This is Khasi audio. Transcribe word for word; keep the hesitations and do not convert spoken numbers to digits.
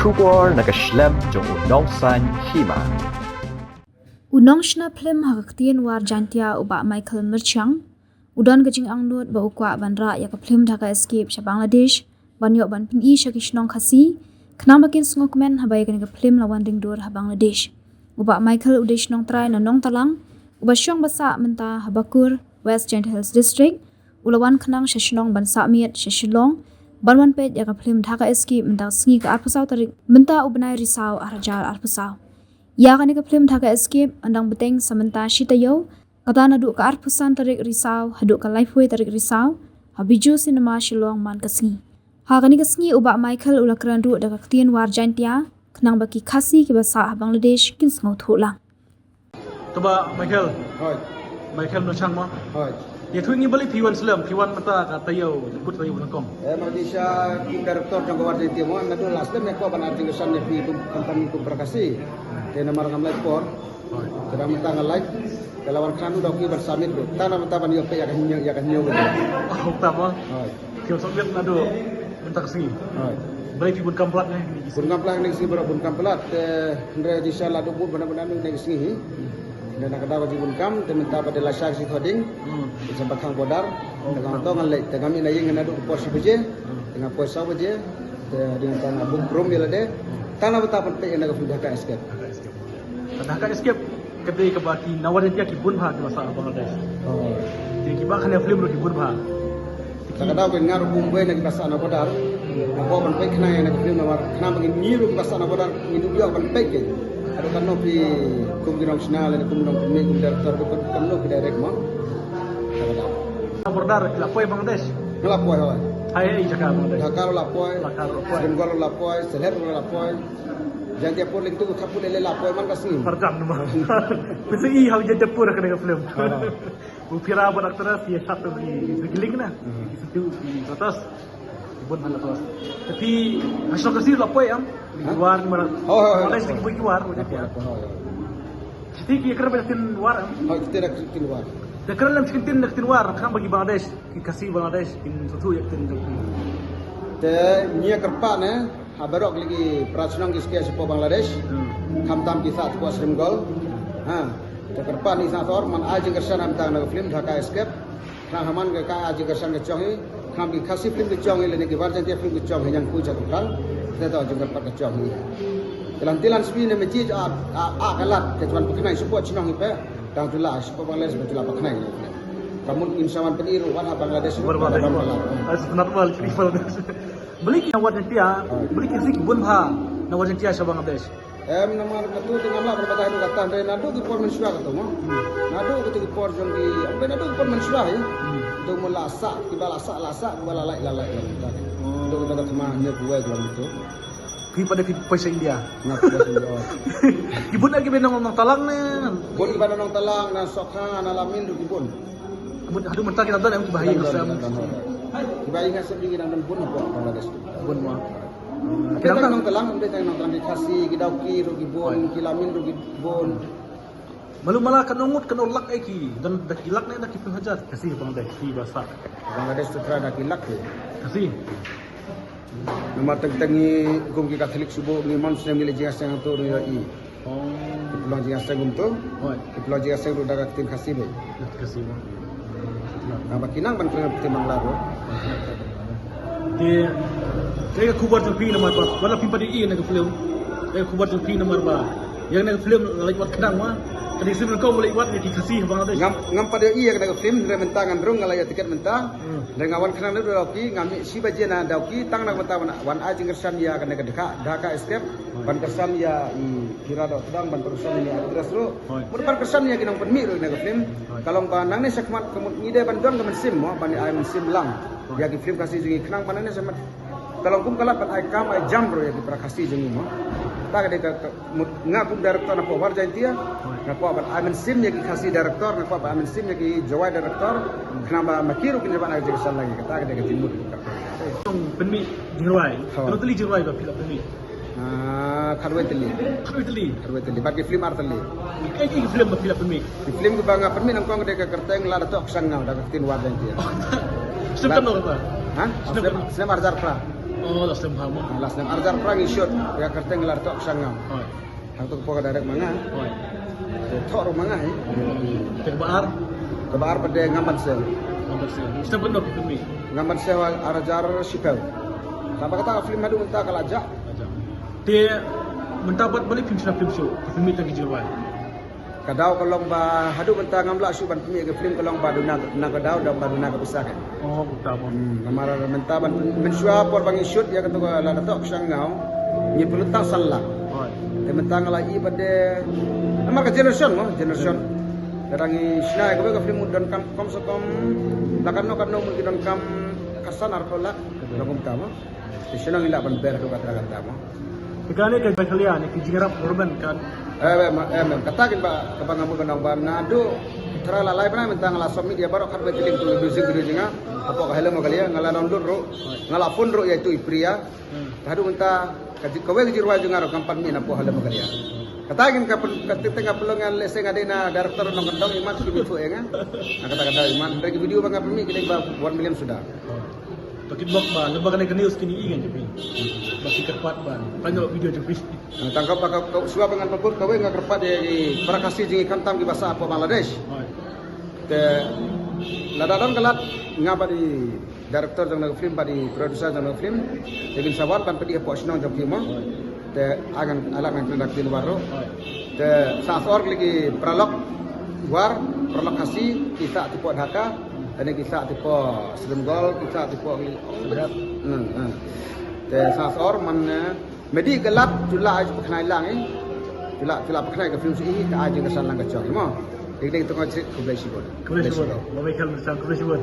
Khubor na ka shlem jong u nongsaiñ hima. U nongshna phlim ha ka ktien War Jaintia u Bah Michael Myrchiang u don ka jingangnud ba u kwah ban rah ïa ka phlim Dhaka Escape sha Bangladesh ban ïoh ban pyni sha ki shnong Khasi khnang ba kin sngewkmen haba ïa kane ka phlim la wan ring dur ha Bangladesh. U Bah Michael u dei shnong trai na Nongtalang uba shong ba sah mynta ha Bakur, West Jaintia Hills District. U la wan khnang sha shnong ban sah miet sha Shillong ban wan peit ïa ka phlim Dhaka Escape mynta ka sngi ka arphew saw tarik mynta u bnai Risaw arhajar arphew saw. Ïa kane ka phlim Dhaka Escape yn dang bteng sa mynta shi taïew, kata naduh ka arphew san tarik Risaw haduh ka laiphew tarik Risaw ha Bijou Cinema Shillong man ka sngi. Ha kane ka sngi u Bah Michael u la kren ruh da ka ktien War Jaintia khnang ba ki Khasi kiba sah ha Bangladesh kin sngewthuh lang. Te Bah Michael. Hoi. Michael Myrchiang mo. Hoi. Ïathuh ngi balei phi wan slem, phi wan mynta ka taïew, kut taïew nyngkong. Eh, ma di sha kum director jong ka War Jaintia mo, naduh la slem ïa ka ban arjingkyrsan ïa phi kum company kum Prakashi. Te namar ngam lait por. Hoi. Te da mynta nga lait, te la wan khnang u dau ki ban submit ruh. Tang na mynta ban ïoh peit ïa ka hynñiew, ïa ka hynñiew. Oh, ta mo. Hoi. Phi wan submit naduh mynta ka sngi. Hoi. Balei phi bun kam palat ne? Bun kam palat ne, sngi baroh bun kam palat. Te hynrei di sha la duk bun bana bana ne ka sngi hi. Te na ka daw ka jingbun kam, te mynta ba dei la shah ka sngi Thohdieng. Hmm. Te sha ba khang border. Oh, te nga to nga leit, te nga mih na ïing naduh ka por shi baje. Hmm. Te nga poi saw baje. Te dei nga tang nga book room ïa lade. Hmm. Tang na ba ta pynpeit ïa na ka film Dhaka Escape. Dhaka Escape. Dhaka Escape ka dei kaba ki na War Jaintia ki bun bha kiba sah ha Bangladesh. Oh. Te kiba kane film ruh ki bun bha. Te ki- Ka daw ka nga ruh kum wei na kiba sah na border. Nga kwah ban peit khnang ïa na ka film namar khnang ba ngi ruh kiba sah na border ngi duh ïoh ban peit ki. Haduh katno phi kum ki nongshna lane kum nongpynmih kum director kum katno phi direct mo. Ka daw. Na border ki la poi Bangladesh. Nga la poi hoi. Hai hai jaka Bangladesh. Dhaka ruh la poi. Dhaka ruh la poi. Bengal ruh la poi. Sylhet ruh la poi. Jaintiapur lynti ka thaput lele la poi man ka sngi. Pyrjang namar. Pynsi i ha Jaintiapur kane ka film. Ha. U Phira bad actress ïa sat tu ki, ki link na. Hmm. Ki satu ki atas. Ki bun hal atas. Tapi asal kasi la poi am. Di luar ni mana. Oh, oh, oh. Ada sedikit bagi luar. Shiti ki kena banyak tin luar am. Oh, kita nak tin luar. Dah kena dalam sedikit tin nak tin luar. Kan bagi Bangladesh. Ki Khasi Bangladesh kin sngewthuh ïa ka ktien jong phi. Te ngi ïa kyrpad ne ha baroh ki para shnong ki sngewsih shapoh Bangladesh. Hmm. Khamtam ki sah shapoh Sremgol. Ha. Te kyrpad ngi sngewthuh man ai jingkyrshan ha bynta kane ka film Dhaka Escape. Khnang ha man ka ai jingkyrshan ka jong ngi. Khnang ki Khasi film ka jong ngi lane ki War Jaintia film ka jong ngi ñiangkhuh sha ka pyrthei. Te to jingkyrpad ka jong ngi. Te lan te lan sbi ne mejij a a ka lad ka jwan pynkhynai shapoh shnong ngi phi. Dang jula shapoh Bangladesh ba jula ba khnai. Ka mut ngin sa wan pyni ruh wan ha Bangladesh ruh. Bangladesh. Ai sa tnat wal ki Bangladesh. Beli ki War Jaintia, beli ki sik bun bha na War Jaintia sha Bangladesh. Em namar katu te ngam lah ban batai ruh kata hynrei naduh ki por mynshuwa katu mo. Naduh katu ki por jong ki, em naduh ki por mynshuwa hi. Tu mo la sah, kiba la sah, la sah, kiba la laih, la laih, la laih. Tu kata ka thma ne kuwai jong tu. Phi pat phi poi sha India. Nga poi sha India. Ki bun ki ba na Nongtalang ne. Bun ki ba na Nongtalang, na Sokha, na Lamin ruh ki bun. Bun haduh mynta ki dang don em ki ba ha ïing ha sem. Ki ba ha ïing ha sem ki dang don bun hapoh Bangladesh. Bun mo. Ki dang don Nongtalang, em dei tang Nongtalang ki Khasi, ki Dawki ruh ki bun, ki Lamin ruh ki bun. Malu mala katno ngut katno lak eh ki, don da ki lak ne da ki phew hajar Khasi Bangladesh ki ba sah. Bangladesh tu trai da ki lak eh. Khasi. Namar teng teng ngi kum ki Katholik shuh ngi man snem ngi leh jingïaseng tu ngi ïohi. Oh. Ki pynlong jingïaseng kum tu. Hoi. Ki pynlong jingïaseng tu da ka ktien Khasi beit. Khasi beit. Namar ki nang ban kren ktien Bangla tu. Te, te ka khubor jong phi namar ba, wat la phim pat ïohi ïa ka film. Te ka khubor jong phi namar ba ïa kane ka film la leit wad khnang ma. Ka dei ka film nyngkong ba leit wad ïa ki Khasi ha Bangladesh. Ngam, ngam pat ïohi ïa kane ka film, hynrei mynta ngan rung nga la ïoh tiket mynta. Hmm. Hynrei nga wan khnang na Dawki, nga mih shi baje na Dawki, tang na ka bynta wan, wan ai jingkyrshan ïa kane ka Dhaka, Dhaka Escape, hmm, ban kyrshan ïa i Phira Dohtdong, ban kyrshan ïa i actress ruh. Hoi. Mut ban kyrshan ïa ki nongpynmih ruh ïa kane ka film. Hoi. Ka long ba nangne shakhmat ka mut ngi dei ban don ka mynsiem mo, ban ai mynsiem lang. Hoi. Ïa ki film Khasi jong ngi khnang ba nangne shakhmat ka long kum ka lad ban ai kam ai jam ruh ïa ki para Khasi jong ngi mo. Ta ka dei ka, ka, mut nga kum director na poh War Jaintia, nga kwah ban ai mynsiem ïa ki Khasi director, nga kwah ban ai mynsiem ïa ki Jowai director, khnang ba ma ki ruh kin ïa ban ai jingkyrshan lang ïa kata ka dei ka jingmut. Tang pynmih jingrwai. Hoi. Katno tylli jingrwai ba phi la pynmih? Ah, khatwei tylli. Khatwei tylli. Khatwei tylli. Bad ki film ar tylli. Kaei kaei ki film ba phi la pynmih? Ki film kiba nga pynmih nyngkong ka dei ka kyrteng Lada Toh Ksang Ngaw da ka ktien War Jaintia. Snem katno kata? Ha? Snem katno? Snem arhajar phra. Oh, la slem bha mo. La slem arjar prang i shoot ïa ka kyrteng La Datok Shangngaw. Hoi. Hangto ka por ka direct ma nga. Hoi. Te thoh ruh ma nga hi. Te kaba ar? Kaba ar pat de Ngam Ban Siew. Ngam Ban Siew. Step ban dok film ni. Ngam Ban Siew arjar shiphew. Tang ba kata ka film haduh mynta ka la jah. Te mynta pat balei phim shna film shuh? Film ni tang ki jingrwai. Ka daw ka long ba haduh mynta ngam lah shuh ban pynmih ka film ka long ba duna na ka daw da ba duna ka pisa ka. Oh, kumta mo. Hmm, namar mynta ban mynshuwa por ba ngi shoot ïa kato ka La Datok Shangngaw ngi pynlut tang san lak. Hoi. Te mynta nga la i ba de namar ka generation mo, generation. Ka dang i shna ïa kawei ka film u donkam kam se kam la katno katno mut ki donkam khatsan arphew lak. Long kumta mo. Te shnong i lah ban ber haduh kata kata mo. Te kane ka Meghalaya ne ki jingrap urban kan. Eh, eh, ma- eh, mem. Kata kin ba kaba nga mut ka nong ba naduh tara la lai bnai mynta nga la submit ïa baroh khatwei tylli ki music video jong nga. Hapoh ka Hello Meghalaya nga la download ruh. Nga la phone ruh ïa itu i Priya. Hmm. Haduh mynta ka ji- kawei ka jingrwai jong nga ruh kam pat mih napoh Hello Meghalaya. Kata kin ka pen- ka teng teng ka pynlong nga lehse nga dei na director nongkyndong imat ki bithu ïa nga. Nga kata kata imat hynrei ki video ba nga pynmih ki dei ba one million suda. To ki bok ba lem ba kane ka news kine i ngan jong phi. Ba ki kyrpad ba tang ïoh video jong phi. Tang ka ba ka shuwa ba ngan pynbud kawei nga kyrpad ïa ki para Khasi jong i khamtam ki ba sah hapoh Bangladesh. Hoi. Te lada don ka lad nga bad i director jong ka film bad i producer jong ka film te kin sa wan ban pynïaid hapoh shnong jong phi mo. Te ai ngan ai lad ngan kren da ktien War ruh. Te sa sor ki lei ki paralok War, paralok Khasi ki sah tipo Dhaka, lane ki sah tipo Sremgol, ki sah tipo ki. Hmm, hmm. Te sa sor man eh, medi ka lad tu la ai pynkhana lang eh. Tu la tu la pynkhana ka film si ka ai jingkesan lang ka chong mo. Ding ding tengok cerit khublei shibun. Khublei shibun. Ba bai khal sang khublei shibun.